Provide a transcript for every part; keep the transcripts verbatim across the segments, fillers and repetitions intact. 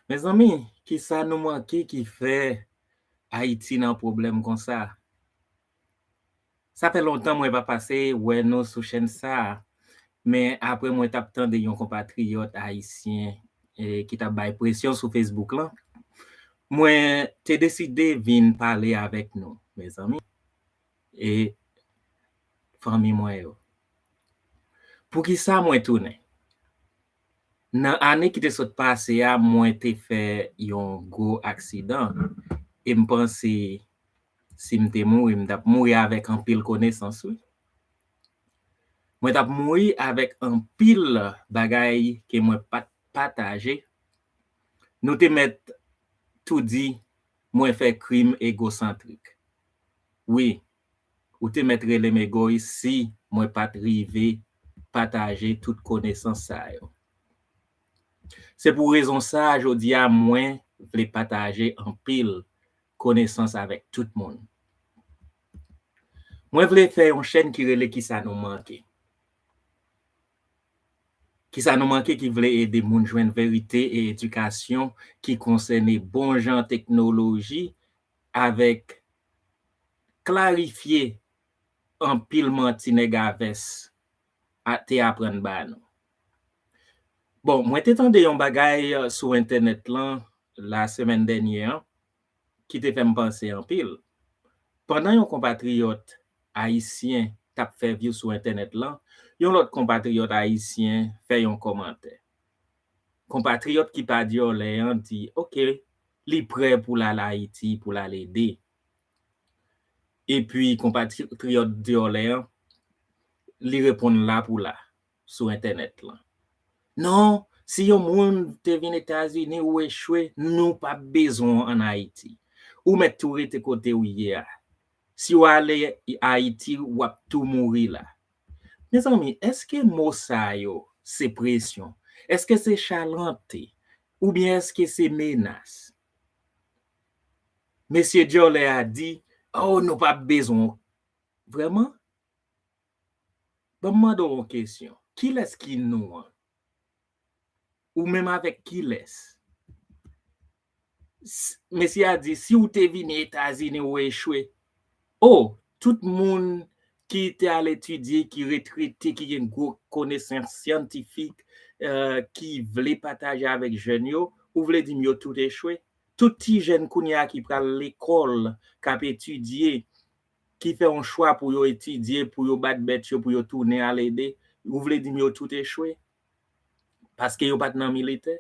Mezanmi, kisa nou manke ki fè Ayiti nan pwoblèm konsa? Sa fè lontan mwen pa pase wè nou sou chèn sa a, men apre mwen t ap tande yon konpatriyòt ayisyen, e, ki t ap bay presyon sou Facebook lan, mwen te deside vin pale avèk nou, mezanmi, e fanmi mwen yo. Poukisa mwen tounen? Nan ane ki te sot pase a, mwen te fè yon gwo aksidan. E m panse, si m te mouri, m t ap mouri avèk anpil konesans, wi. Mwen t ap mouri avèk anpil bagay ke mwen pa t pataje. Nou te mèt tou di mwen fè krim egosantrik. Wi, ou te mèt rele m egoyis si mwen pa t rive pataje tout konesans sa yo. Se pou rezon sa a, jodi a, mwen vle pataje anpil konesans avèk tout moun. Mwen vle fè yon chèn ki rele Kisa nou manke. Kisa nou manke ki vle ede moun jwenn verite e edikasyon ki konsène bon jan teknoloji avèk klarifye anpil manti nèg a vès a, te aprann ba nou. Bon, mwen te tande yon bagay, euh, sou entènèt lan la semèn dènye an, ki te fè m panse anpil. Pandan yon konpatriyòt ayisyen t ap fè view sou entènèt lan, yon lòt konpatriyòt ayisyen fè yon kòmantè. Konpatriyòt ki pa dyòlè an di, oke, li prè pou l al Ayiti, pou l al ede. Epi konpatriyòt dyòlè an, li reponn la pou la sou entènèt lan. Non, si yon moun te vin Etazini, ou echwe, nou p ap bezwen w ann Ayiti. Ou mèt tou rete kote w ye a. Si w ale Ayiti, w ap tou mouri la. Mezanmi, èske mo sa yo se presyon? Èske se chalante? Oubyen èske se menas? Mesye dyòlè a di, oh, nou p ap bezwen w. Vrèman? Ban m mande w yon kesyon. Kilès ki nou an? Ou menm avèk kilès? S-, mesye a di, si w te vini Etazini, ou echwe. Oh, tout moun ki te al etidye, ki retrete, ki gen gwo konesans syantifik, euh, ki vle pataje avèk jèn yo, ou vle di m yo tout echwe? Tout ti jèn kounye a ki pral lekòl, k ap etidye, ki fè yon chwa pou yo etidye, pou yo bat bèt yo, pou yo tounen al ede, ou vle di m yo tout echwe? Paske yo pa t nan militè?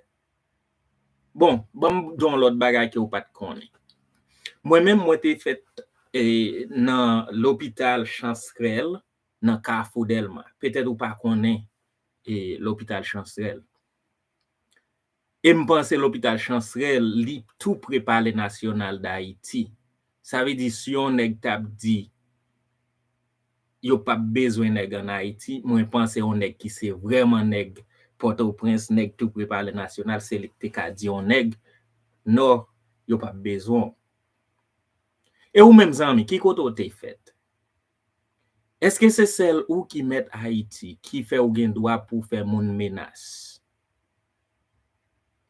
Bon, ban m di w yon lòt bagay ke w pa t konnen. Mwen menm, mwen te fèt, e, nan lopital Chancerelle, nan Kafou Dèlma. Petèt ou pa konnen, e, lopital Chancerelle. E m panse lopital Chancerelle, li tou pre Palè Nasyonal d Ayiti. Sa vle di, si yon nèg t ap di, yo p ap bezwen nèg ann Ayiti, mwen panse yon nèg ki se vrèman nèg Pòtoprens, nèg tou pre Palè Nasyonal, se li k te ka di yon nèg, non, yo p ap bezwen w. E ou menm, zanmi, ki kote w te fèt? Èske se sèl ou ki mèt Ayiti, ki fè w gen dwa pou w fè moun menas?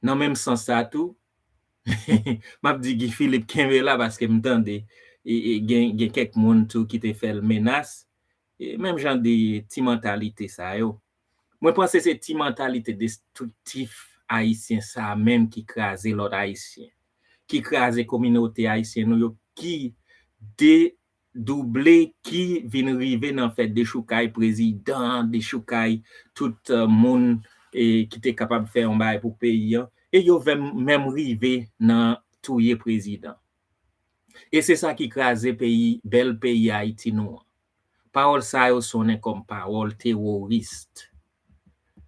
Nan menm sans sa tou, m ap di Guy Philippe kenbe la, paske m tande, e, e, gen, gen kèk moun tou ki te fè l menas, e, menm jan de ti mantalite sa yo. Mwen panse se ti mantalite destriktif ayisyen sa a menm ki kraze lòt ayisyen, ki kraze kominote ayisyen nou yo, ki de double ki vin rive nan fè dechoukay prezidan, dechoukay tout, euh, moun, e, ki te kapab fè yon bagay pou peyi an, e yo vèm-, menm rive nan touye prezidan. E se sa ki kraze peyi, bèl peyi Ayiti nou an. Pawòl sa yo sonnen kòm pawòl teworis.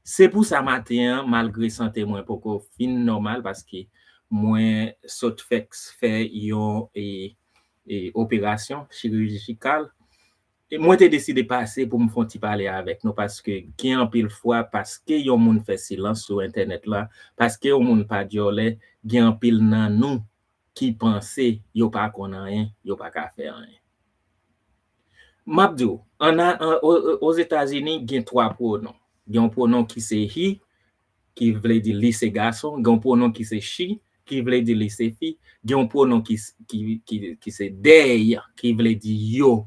Se pou sa maten an, malgre sante mwen poko fin nòmal, paske mwen sot fèk fè yon, e, e, operasyon chirijikal, e mwen te deside pase pou m fè yon ti pale avèk nou, paske gen anpil fwa, paske yon moun fè silans sou entènèt la, paske yon moun pa dyòlè, gen anpil nan nou ki panse yo pa konn anyen, yo pa ka fè anyen. M ap di w, ann a, an, o, o, Ozetazini, gen twa pwonon. Gen yon pwonon ki se he, ki vle di li se gason, gen yon pwonon ki se she, ki vle di li se fi, gen yon pwonon ki, ki, ki, ki se they, ki vle di yo.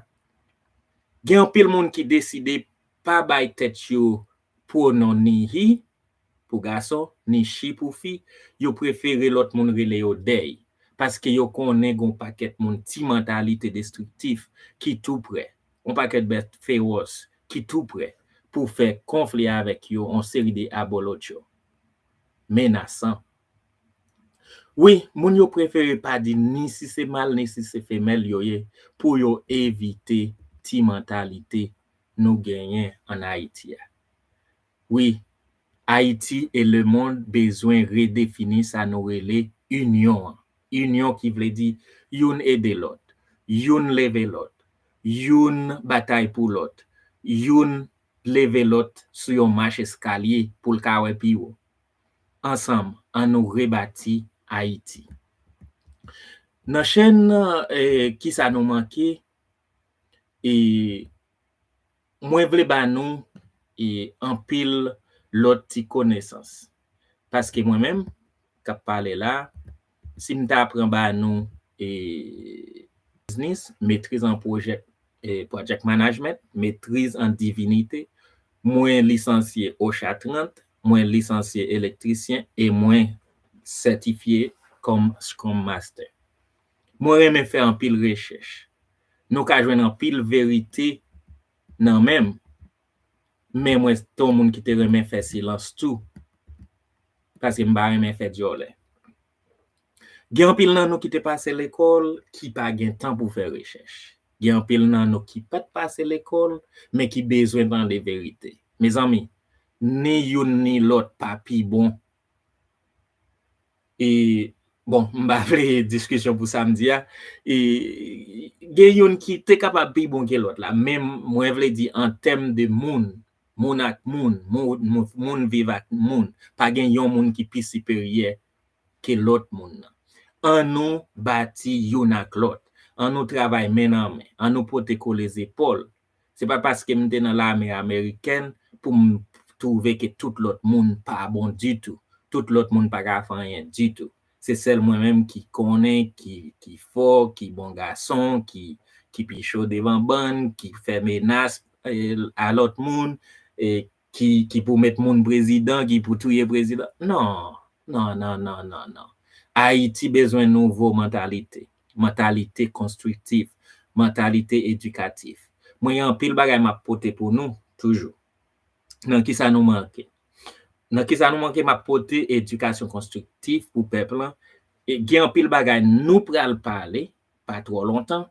Gen anpil moun ki deside pa bay tèt yo pwonon ni he pou gason, ni she pou fi, yo prefere lòt moun rele yo they, paske yo konnen gen yon pakèt moun ti mantalite destriktif ki tou prè, yon pakèt bèt fewòs ki tou prè pou fè konfli avèk yo, yon seri de abolotcho menasan. Wi, moun yo prefere pa di ni si se mal ni si se femèl yo ye pou yo evite ti mantalite nou genyen ann Ayiti a. Wi, Ayiti e lemonn bezwen redefini sa nou rele inyon an. Inyon ki vle di youn ede lòt, youn leve lòt, youn batay pou lòt, youn leve lòt sou yon mach eskalye pou l ka wè pi wo. Ansanm, ann nou rebati Ayiti. Nan chèn, eh, Kisa nou manke, e mwen vle ba nou e anpil lòt ti konesans. Paske mwen menm, k ap pale la, si m ta pran ba nou e biznis, maîtrise en projet, e project management, maîtrise en divinité, mwen lisansye OSHA trant, mwen lisansye elektrisyen e mwen sètifye kòm Scrum Master. Mwen renmen fè anpil rechèch. Nou ka jwenn anpil verite nan men m. Men mwen se yon moun ki te renmen fè silans tou. Paske m pa renmen fè dyòlè. Gen anpil nan nou ki te pase lekòl ki pa gen tan pou fè rechèch. Gen anpil nan nou ki pa t pase lekòl, men ki bezwen tande verite. Mezanmi, ni youn ni lòt pa pi bon. E, bon, m pa vle diskisyon pou sa m di a. E, gen youn ki te kapab pi bon ke lòt la. Men mwen vle di an tèm de moun, moun ak moun, moun, moun, moun viv ak moun. Pa gen yon moun ki pi siperyè ke lòt moun nan. An nou bati youn ak lòt. An nou travay men nan men. An nou pote kole zepòl. Se pa paske m te nan lame amerikèn pou m twouve ke tout lòt moun pa bon ditou. Tout lòt moun pa ka fè anyen ditou. Se sèl mwen menm ki konnen, ki, ki fò, ki bon gason, ki, ki pi cho devan bann, ki fè menas, eh, a lòt moun, eh, ki, ki pou met moun prezidan, ki pou touye prezidan. Non, non, non, non, non, non. Ayiti bezwen nouvo mantalite, mantalite konstriktif, mantalite edikatif. Mwen gen anpil bagay m ap pote pou nou toujou. Nan kisa nou manke? Nan kisa nou manke? M ap pote edikasyon konstriktif pou pèp lan. E gen anpil bagay nou pral pale, pa twò lontan,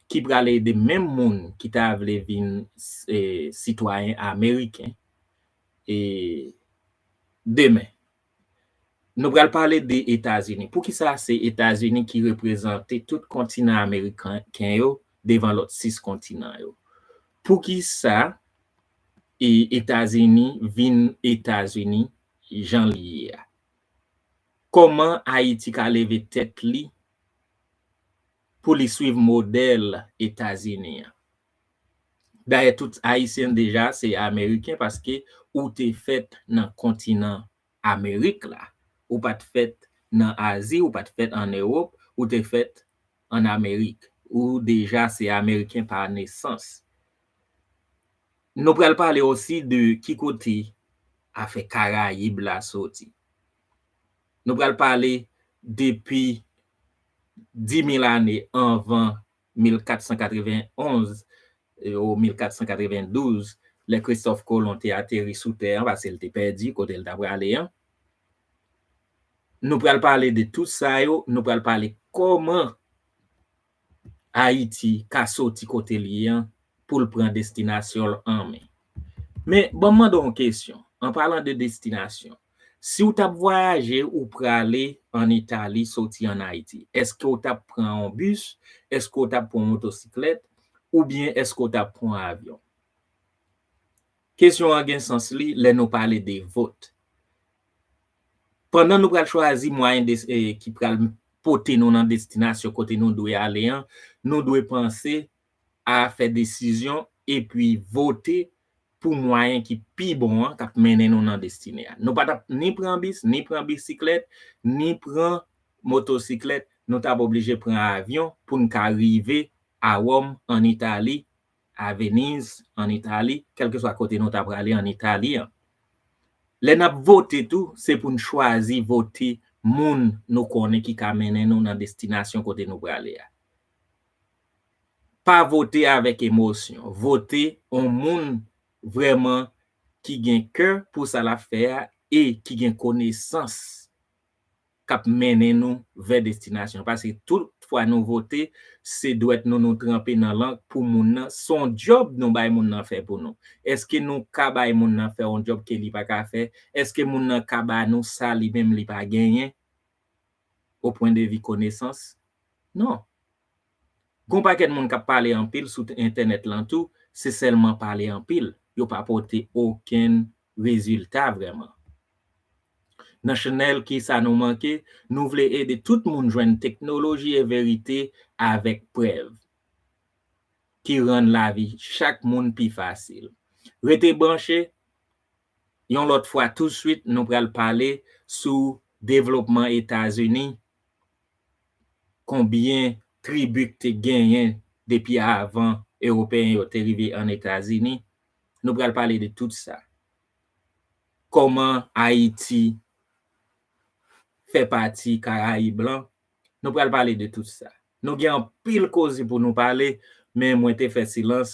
ki pral ede menm moun ki ta vle vin, eh, sitwayen ameriken, e demen. Nou pral pale de Etazini. Poukisa se Etazini ki reprezante tout kontinan ameriken yo devan lòt sis kontinan yo? Poukisa e Etazini vin Etazini jan li ye a? Kòman Ayiti ka leve tèt li pou li swiv modèl Etazini an? Dayè, tout Ayisyen deja se Ameriken paske ou te fèt nan kontinan Amerik la. Ou pa t fèt nan Azi, ou pa t fèt ann Ewòp, ou te fèt ann Amerik. Ou deja se Ameriken pa nesans. Nou pral pale osi de ki kote afè Karayib la soti. Nou pral pale depi dis mil ane anvan mil kat san katrevenonz, e, ou mil kat san katrevendouz, lè Christophe Colomb te ateri sou tè an, paske l te pèdi kote l t ap prale an. Nou pral pale de tout sa yo, nou pral pale kòman Ayiti ka soti kote l ye an pou l pran destinasyon l an men. Men, ban m mande w yon kesyon. An palan de destinasyon, si w t ap vwayaje, ou prale ann Itali, soti ann Ayiti, èske w t ap pran yon bis? Èske w t ap pran yon motosiklèt? Oubyen èske w t ap pran yon avyon? Kesyon an gen sans li lè nou pale de vòt. Pandan nou pral chwazi mwayen de, eh, ki pral pote nou nan destinasyon kote nou dwe ale an, nou dwe panse a fè desizyon epi vote pou mwayen ki pi bon an k ap mennen nou nan destine a. Nou pa t ap ni pran bis, ni pran bisiklèt, ni pran motosiklèt, nou t ap oblije pran avyon pou n ka rive a Wòm, ann Itali, a Veniz, ann Itali, kèlkeswa kote nou ta prale ann Itali an. Lè n ap vote tou, se pou n chwazi vote moun nou konnen ki ka mennen nou nan destinasyon kote nou prale a. Pa vote avèk emosyon. Vote yon moun vrèman ki gen kè pou sa l ap fè a e ki gen konesans k ap mennen nou vè destinasyon. Paske tout fwa nou vote, se dwèt nou nou tranpe nan lang pou moun nan. Se yon djòb nou bay moun nan fè pou nou. Èske nou ka bay moun nan fè yon djòb ke li pa ka fè? Èske moun nan ka ba nou sa li menm li pa genyen? O pwen de vi konesans? Non. Gon pakèt moun k ap pale anpil sou entènèt lan tou, se sèlman pale anpil. Yo pa pote okenn rezilta vrèman. Nan chanèl Kisa nou manke, nou vle ede tout moun jwenn teknoloji e verite avèk prèv ki rann lavi chak moun pi fasil. Rete branche, yon lòt fwa touswit, nou pral pale sou devlopman Etazini, konbyen tribi k te genyen depi avan Ewopeyen yo te rive ann Etazini. Nou pral pale de tout sa. Kòman Ayiti fè pati Karayib lan? Nou pral pale de tout sa. Nou gen anpil koze pou nou pale, men mwen te fè silans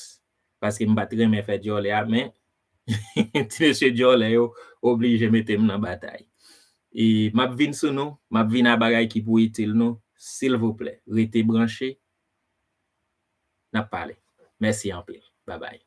paske m pa t renmen fè djòlè a, men ti mesye djòlè yo oblije mete m nan batay. E m ap vin sou nou, m ap vin a bagay ki pou itil nou, silvouplè, rete branche, n ap pale. Mèsi anpil. Babay.